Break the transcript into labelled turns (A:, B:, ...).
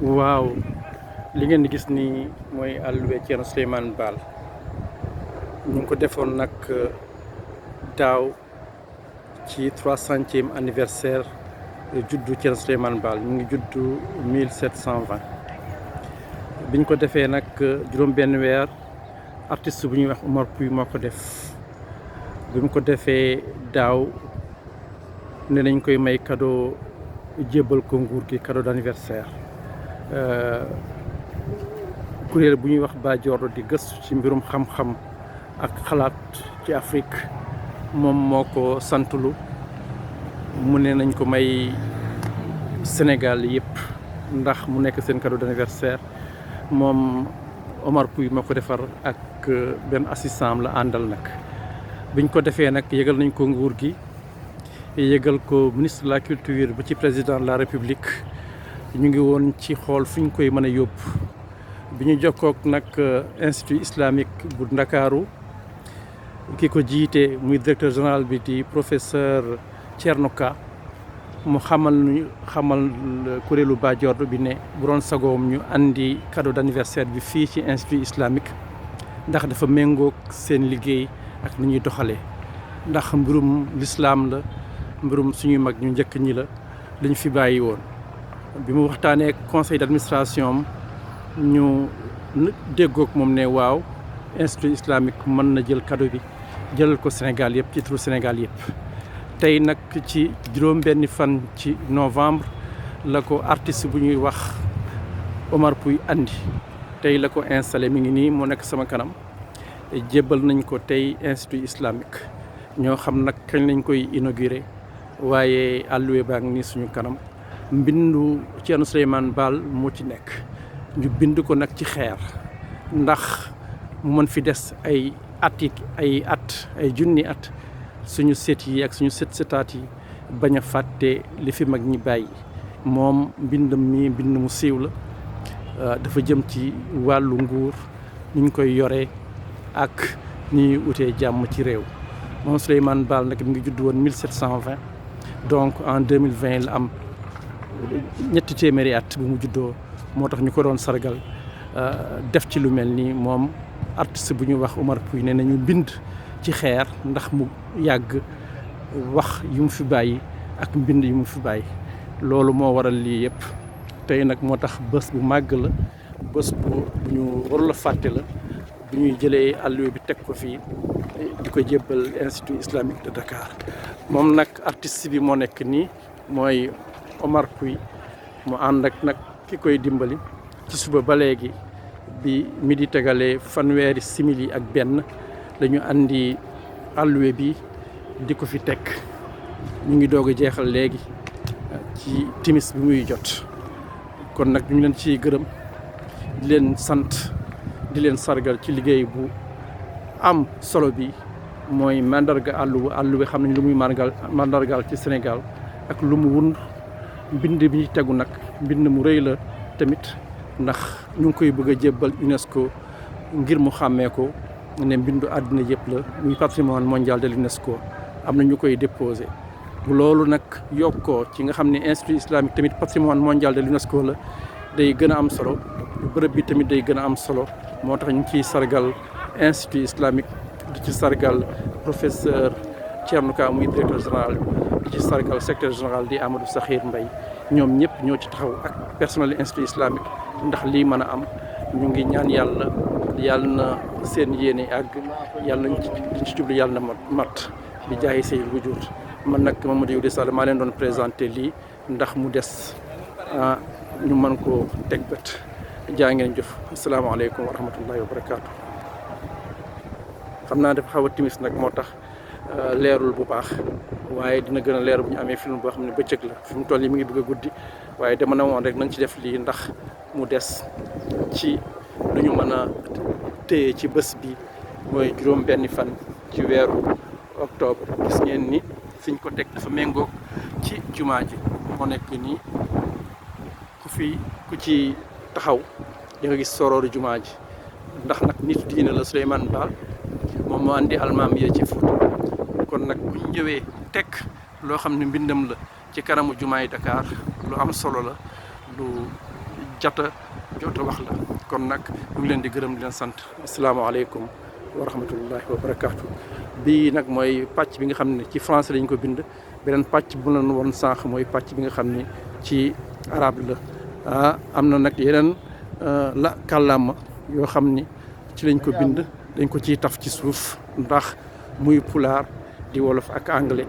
A: waaw li ngeen di gis nii mooy alluwe Thierno Souleymane Baal ñu ngi ko defoon nag daaw ci 300e anniversaire juddu Thierno Souleymane Baal mu ngi juddu 1720 biñ ko defee nag juróom benn weer artiste bu ñuy wax Omar Pouy moo ko def bi mu ko defee daaw ne nañ koy may cadeau jébbal ko nguur gi cadeau d'anniversaire kuréel bu ñuy wax Badior di gëstu ci mbirum xam-xam ak xalaat ci Afrique moom moo ko santulu mu ne nañ ko may Sénégal yëpp ndax mu nekk seen cadeau d'anniversaire moom Omar Pouy moo ko defar ak benn assistant am la àndal nag biñ ko defee nag yëgal nañ ko nguur gi yëgal ko ministre de la culture ba ci président de la république ñu ngi woon ci xool fu ñu koy mën a yóbbu bi ñu jokkook nag institut islamique bu Ndakaaru ki ko jiite muy directeur général bi di professeur Thierno Ka mu xamal kuréelu Badior bi ne bu doon sagoom ñu andi cadeau d'anniversaire bi fii ci institut islamique ndax dafa méngoog seen liggéey ak ni ñuy doxalee ndax mbirum lislaam la mbirum suñuy mag ñu njëkk ñi la liñ fi bàyyi woon bi mu waxtaanee conseil d'administration ñu déggoog moom ne waaw institut islamique mën na jël cadeau bi jëlal ko Sénégal yëpp ci turu Sénégal yëpp tey nag ci juróom benni fan ci novembre la ko artiste bu ñuy wax Omar Pouy andi tey la ko installé mi ngi nii moo nekk sama kanam jébbal nañ ko tey institut islamique ñoo xam nag kañ lañ koy inauguré waaye alluwe baa ngi nii suñu kanam mbindu Thierno Souleymane Baal moo ci nekk ñu bind ko nag ci xeer ndax mu mën fi des ay junni at suñu seet yi ak suñu setaat yi bañ a fàtte li fi mag ñi bàyyi moom mbindam mi mbind mu siiw la dafa jëm ci wàllu nguur ni ñu koy yoree ak ni ñuy utee jàmm ci réew moom Souleymane Baal nag mi ngi judd woon 1720 donc en 2020 la am ñetti téeméeri at bu mu juddoo moo tax ñu ko doon sargal def ci lu mel nii moom artiste bu ñu wax Omar Pouy ne nañu bind ci xeer ndax mu yàgg wax yu mu fi bàyyi ak mbind yu mu fi bàyyi loolu moo waral lii yëpp tey nag moo tax bés bu màgg la bés bu ñu warul a fàtte la bu ñuy jëlee alluwa bi teg ko fii di ko jébbal institut islamique de Dakar moom nag artiste bi moo nekk nii mooy Omar Pouy mu ànd ak nag ki koy dimbali ci suba ba léegi bi midi tegalee fanweeri simili ak benn dañu andi alluwe bi di ko fi teg ñu ngi doog a jeexal léegi ci timis bi muy jot kon nag ñu leen ciy gërëm di leen sant di leen sargal ci liggéey bu am solo bi mooy mandarga alluwe xam nañ lu muy mandargal ci Sénégal ak lu mu wund mbind bi tegu nag mbind mu rëy la tamit ndax ñu ngi koy bëgg a jébbal UNESCO ngir mu xàmmee ko ne mbindu àddina yëpp la muy patrimoine mondial de l'UNESCO am na ñu koy déposé bu loolu nag yokkoo ci nga xam ne institut islamique tamit patrimoine mondial de l'UNESCO la day gën a am solo bërëb bi tamit day gën a am solo moo tax ñu ngi ciy sargal institut islamique di ci sargal professeur Thierno Ka muy directeur général di ci sargal secrétaire général di Amadou Sakhir Mbaye ñoom ñëpp ñoo ci taxaw ak personnel institut islamique ndax lii mën a am ñu ngi ñaan yàlla na seen yéene àgg yàlla nañ ci jublu yàlla na mat bi jaayi sayil wujud man nag Mamadou Youdé Sall maa leen doon présenté lii ndax mu des ñu mën koo teg bët jaa ngeen jëf asalaamaaleykum wa rahmatullahi wa barakaatu. xam naa dafa xaw a timis nag moo tax leerul bu baax waaye dina gën a leer bu ñu amee film boo xam ne bëccëg la fi mu toll yi mi ngi bëgg a guddi waaye dama ne woon rek nañ ci def lii ndax mu des ci lu ñu mën a téye ci bés bi mooy juróom benni fan ci weeru octobre gis ngeen ni fiñ ko teg dafa méngoog ci jumaa ji moo nekk nii ku ci taxaw di nga gis sorooru jumaa ji ndax nag nit diine la Souleymane Baal moom moo andi almaam yee ci Fuuta kon nag bu ñu ñëwee teg loo xam ne mbindam la ci kanamu jumaay Dakar lu am solo la lu cata jota wax la kon nag ñu ngi leen di gërëm di leen sant asalaamaaleykum wa rahmatullahi wa barakaatu. bii nag mooy pàcc bi nga xam ne ci français lañ ko bind beneen pàcc bu leen woon sànq mooy pàcc bi nga xam ne ci arabe la am na nag yeneen la kàllaama yoo xam ni ci lañ ko bind dañ ko ciy taf ci suuf ndax muy pulaar di wolof ak anglais